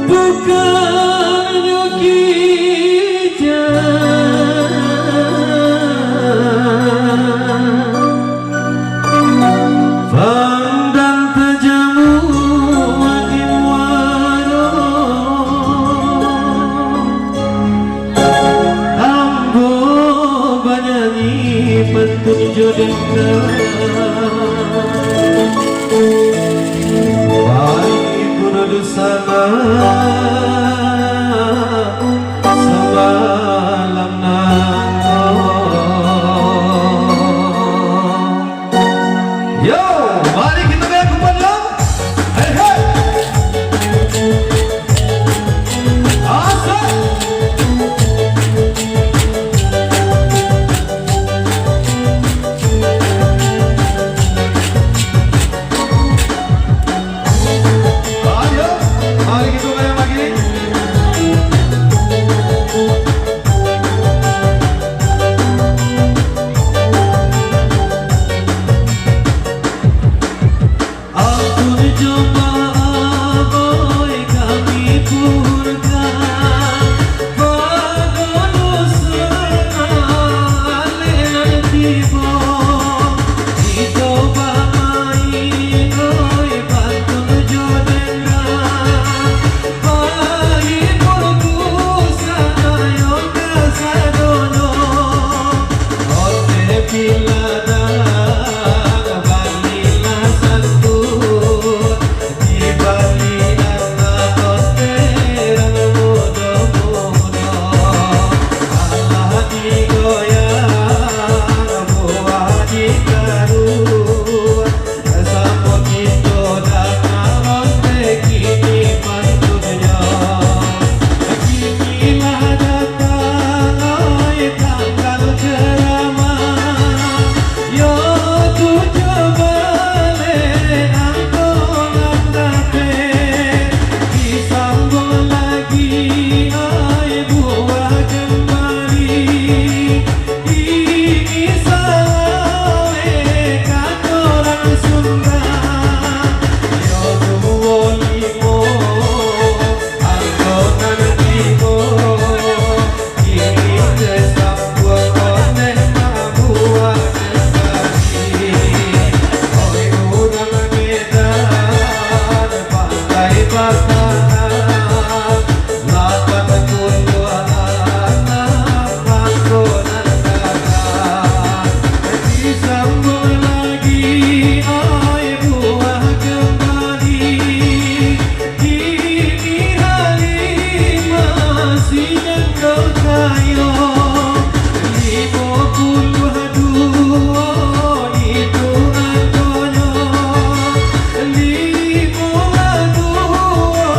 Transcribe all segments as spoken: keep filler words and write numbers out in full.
Bukan kijang, pandang tajamu angin muaro. Ambo banyanyi pantun jo dendang. Baik pun dusanak samalam nango. Yo, mari kita goyang kumpul dulu. Hei, hei. Asik. Ayo, mari kita goyang lagi. Ampun jo maaf, oi, kami purkan, pado duso nan alek nan tibo. Kito bamain, oi, pantun jo dendang, bahibur duso ayo kasadonyo. Onde piladang, balilah santun, dibali anak onde nan mudo-mudo. Alah digoyang, buah ditaruah, samo kito danga onde kini pantunnyo. Kini lah datang, oi, tanggal karamak. Yo tujuah baleh angko nan dapek, disambuang lagi, oi, buah kembali. Kini saleh kato urang Sunda, yo duo limo, angko nan tibo. Kini disambuang onde mambuek kembali. Oi, urang Medan, pandai batahan, lapan puluah anam angko nan datang. Disambuang lagi, oi, buah kembali. Kini hari masih nan kayo, limo puluah duo itu angkonyo. Limo lah duo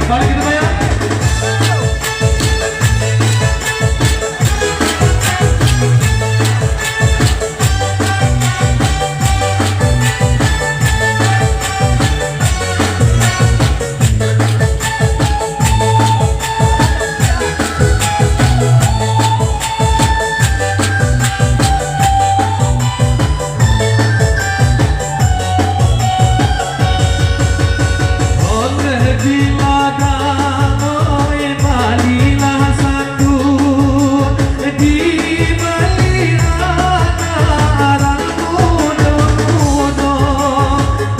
Mari kita bayar. Ondeh di ladang, oi, balilah sandu, dibali anak arang mudo-mudo.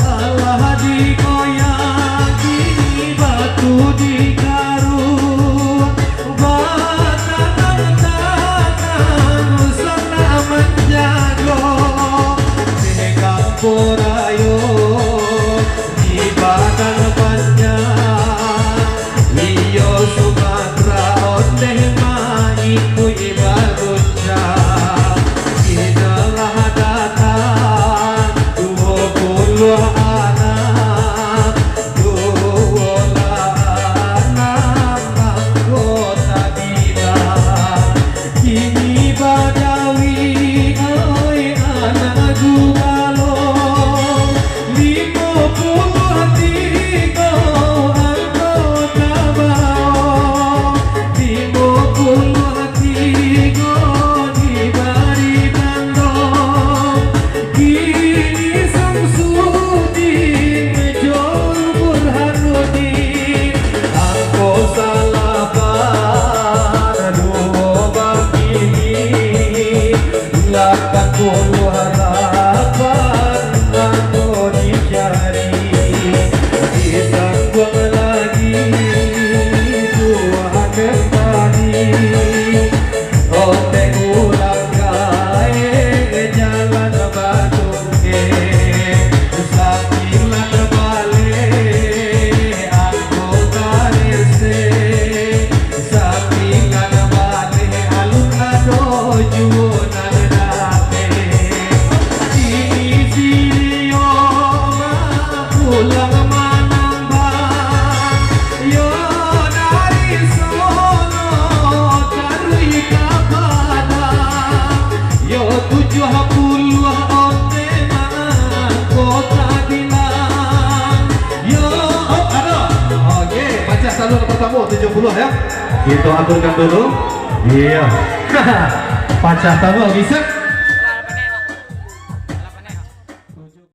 Alah digoyang kini batu di karun, batanang-tanang sanak manjago. Pegang porayo di Padang Panjang, iyo Sumatera ondeh maikuik baguncang. Kini lah datang duo puluah anak, duo lah anak anggota bilang. Kini Badawi, oi, anak gubalo, limo puluah tigo anggota bao, limo puluah tigo dibari tando. Kini Samsudin jo Burhanuddin, angko salapan duo bakini, lapan puluah lapan angko dicari. Disangguang lagi tuah kembali. Otek urang gaek jalan batungkek, sambilan baleh angko tarese, sambilan baleh alun ado juo nan dapek. Kini si Rio mah pulang manambang, yo dari sono taruih ka Padang, yo tujuah puluah onde mangko tabilang. Yo, oh, ado. Oke, pacah salua pertama tujuah puluah ya. Kita aturkan dulu. Iya. Pacah salua bisa.